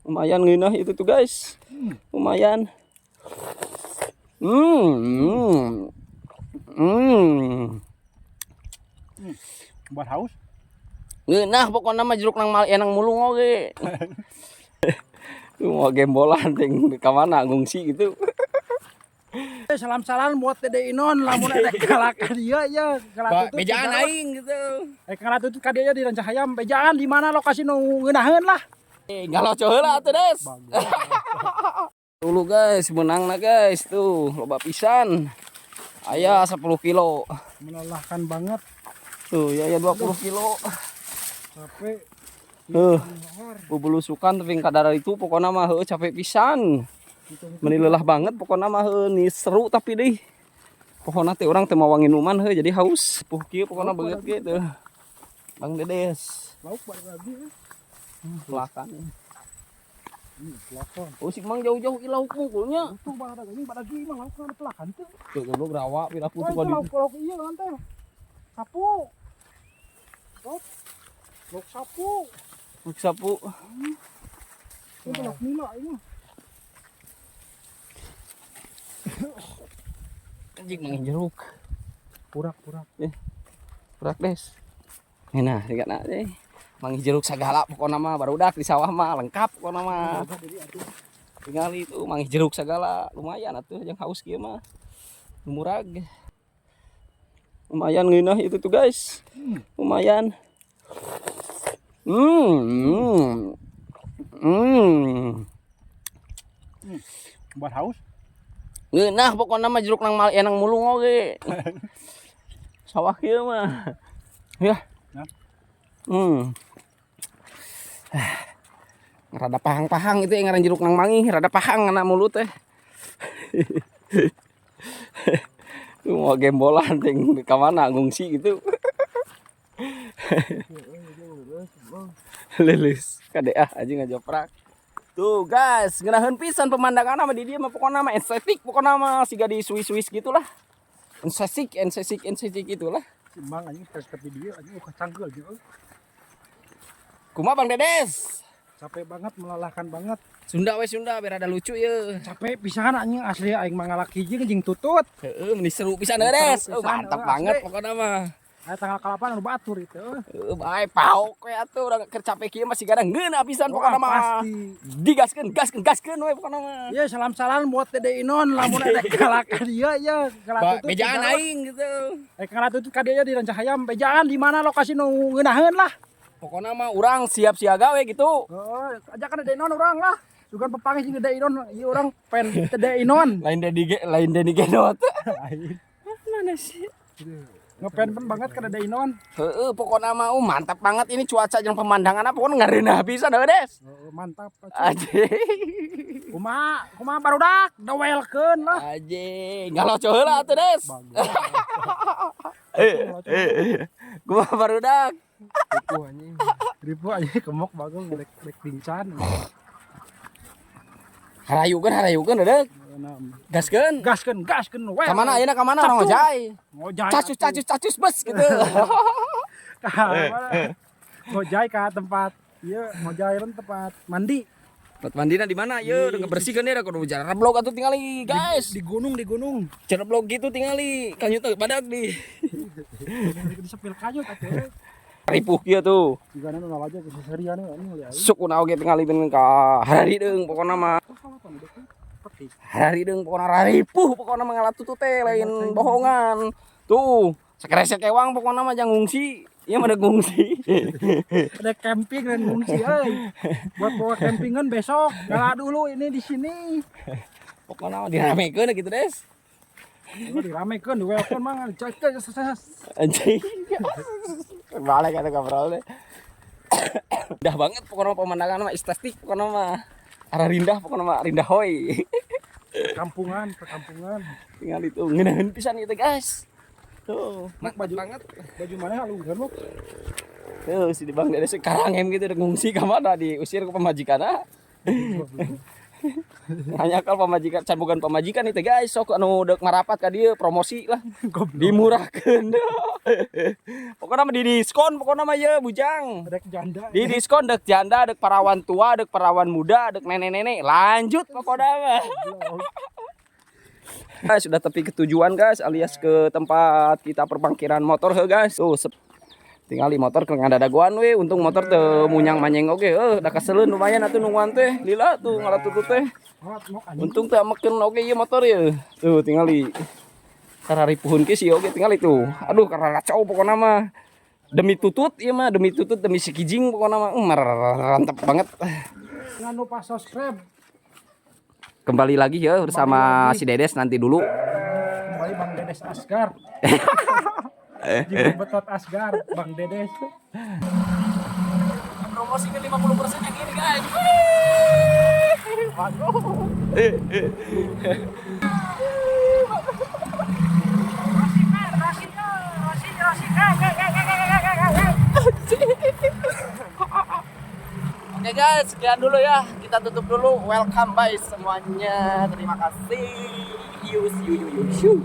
Lumayan ngeunah itu tuh, guys. Lumayan. Buat haus. Ngeunah pokoknya mah jeruk nang mal enang mulung oge. Tuh mau gembolan ting ka mana ngungsi gitu. Salam-salam buat Dede Inon, lamun ada kalaka dia ya. Kalatutut Bejaan aing gitu. Eh, kalatutut ka dia di Rancahayam, bejaan di mana lokasi nu ngeunaheun lah. Eh, ngaloco heula atuh, Des. Dulu guys, menang na guys tuh, loba pisan. Aya 10 kilo. Melelahkan banget. Tuh, ya ya 20 kilo. Capek. Tuh, bubulusukan tapi kadar itu pokoknya mah heuh capek pisan. Meni lelah banget pokoknya mah heuh ni seru tapi deh. Pokoknya teh urang teh mawa nginuman heuh jadi haus. Puh kieu pokoknya beungeut gitu. Bang Dedes, Lauk balik lagi. Pelakan. Pelakon. Oh, si Mang jauh-jauh ieu lauk mungkulnya. Tuh badak ini badak ini mah lauk ada pelakan tuh. Tuh goblok rawa pira Wah, putu itu ka lauk lauk iya kan teh. Sapu. Lauk. Lauk sapu. Lauk sapu. Itu lauk nila ini. Anjing mang jeruk. Purak purak. Purak, Des. Nah, siga deh. Mang jeruk sagala pokokna mah barudak di sawah mah lengkap pokokna mah. Tinggal itu mang jeruk sagala lumayan atuh jeung haus kieu mah. Murag. Lumayan ngeunah itu tuh, guys. Lumayan. Buat haus. Ngeunah pokoknya mah jeruk nang mal enang mulung oge. Sawah kieu mah. Ya. Nah. Rada pahang-pahang itu yang ngaran jeruk nang mangi, rada pahang ngana mulut teh. Tuh mau gembolan ting ka mana ngungsi gitu. Leuleus kade ah anjing ngajoprak. Tuh guys, ngeunaheun pisan pemandangan mah di dieu mah pokona mah estetik pokona mah siga di Swiss-Swiss gitulah. Estetik, estetik, estetik gitulah. Si Mang anjing seperti dia anjing kacangkeul jeung. Kumaha Bang Dedes? Capek banget, melelahkan banget. Sunda we Sunda biar ada lucu ye. Capek pisan anjing asli aing mah ngalaki jeung jeung tutut. Heeh, meni seru pisan heuh, Des. Seru Oh, pisan, mantap heuh, banget asli. pokona mah. Aya tanggal kalapan anu batur itu. Heeh, bae paok we atuh urang keur capek kieu mah sigana ngeunah pisan pokona mah. Pasti. Digaskeun, gaskeun, gaskeun we pokona mah. Ya salam-salam buat Dede Inon lamun ada kalaka dia ya. Kalatutut Bejaan aing gitu. Eh, kalatutut ka dia di Rancahayam, bejaan di mana lokasi nu ngeunaheun lah. Pokona mah urang siap siaga we gitu. Heeh, ajakan Dede Inon urang lah. Sugan pepanggih jeung Dede Inon, ieu urang pen Dede Inon. Lain Dedi lain Dedi Genot. Mana sih? Ngepen pen banget ke Dede Inon. Heeh, pokoknya mah mantap banget ini cuaca jeung pemandangan pokoknya ngareunah pisan heuh, Des. Heeh, mantap. Anjing. Kumaha, kumaha barudak, dawelkeun lah. Anjing, ngaloco heula atuh, Des. Kumaha barudak? Ripu anjing. Ripu anjing kemok bagong rek rek pingsan. Harayukeun, harayukeun deuk. Gaskeun. Gaskeun, gaskeun we. Ka mana ayeuna ka mana orang ngojay? Ngojay. Cacus cacus cacus bes gitu. Ngojay ka tempat ieu ngojay tempat mandi. Tempat mandina di mana? Ye, udah ngebersihkeun ya, kudu cara blog atuh tingali, guys. Di gunung, di gunung. Cara blog gitu tingali, kanyut badak di. Di sepil kanyut atuh. Ripuh kieu tuh. Jigana nu aja ke seserian anjing lihat. Sok kuna oge tingali ben ka harideung pokona mah. Harideung pokona ripuh pokona mah ngalatutut teh lain bohongan. Tuh, sakeresek ewang pokona mah jang ngungsi. Ieu mah ngungsi. Ada camping dan ngungsi euy. Buat bawa campingan besok. Ngala dulu ini di sini. Pokona mah diramekeun gitu, Des. Oh, diramekeun, di welcome mah anjing. Balik kata ngobrol deh. Indah banget pokoknya pemandangan mah estetik pokoknya mah. Arah rindah pokoknya mah rindah hoi. Perkampungan, perkampungan. Tinggal itu ngeunaheun pisan itu, guys. Tuh, mantap baju banget. Baju mana halukeun lu? Tuh, si Bang Dede sekarang em gitu udah ngungsi ka mana diusir ke pamajikanna. Hanya kalau pamajikan can bukan pamajikan itu, guys, sok anu deuk marapat ka dieu, promosi lah. Dimurahkeun. Pokoknya mah di diskon, pokoknya mah ye bujang. Rek janda. Di diskon dek janda, dek perawan tua, dek perawan muda, dek nenek-nenek. Lanjut pokoknya mah. Guys, sudah tepi ke tujuan, guys, alias ke tempat kita perparkiran motor he, guys. Tuh, tinggal di motor ke dagoan we, untung motor teu munyang manyeng oge heuh, da keseleun lumayan atuh nungguan teh. Lila tuh ngalatutut teh. Untung teu amekeun oge ieu motor ye. Tuh tinggali. Kararipuhun ki sih oge tinggali tuh. Aduh, kararacau pokokna mah. Demi tutut ieu mah, demi tutut, demi si kijing pokokna mah mantep banget. Jangan lupa subscribe. Kembali lagi ya bersama si Dedes nanti dulu. Kembali Bang Dedes Asgar. Jiwa betot Asgar, Bang Dedes. Promosi ke 50% yang ini, guys. Bagus. Oke guys, sekian dulu ya. Kita tutup dulu. Welcome, bye semuanya. Terima kasih. You, see you, you, you.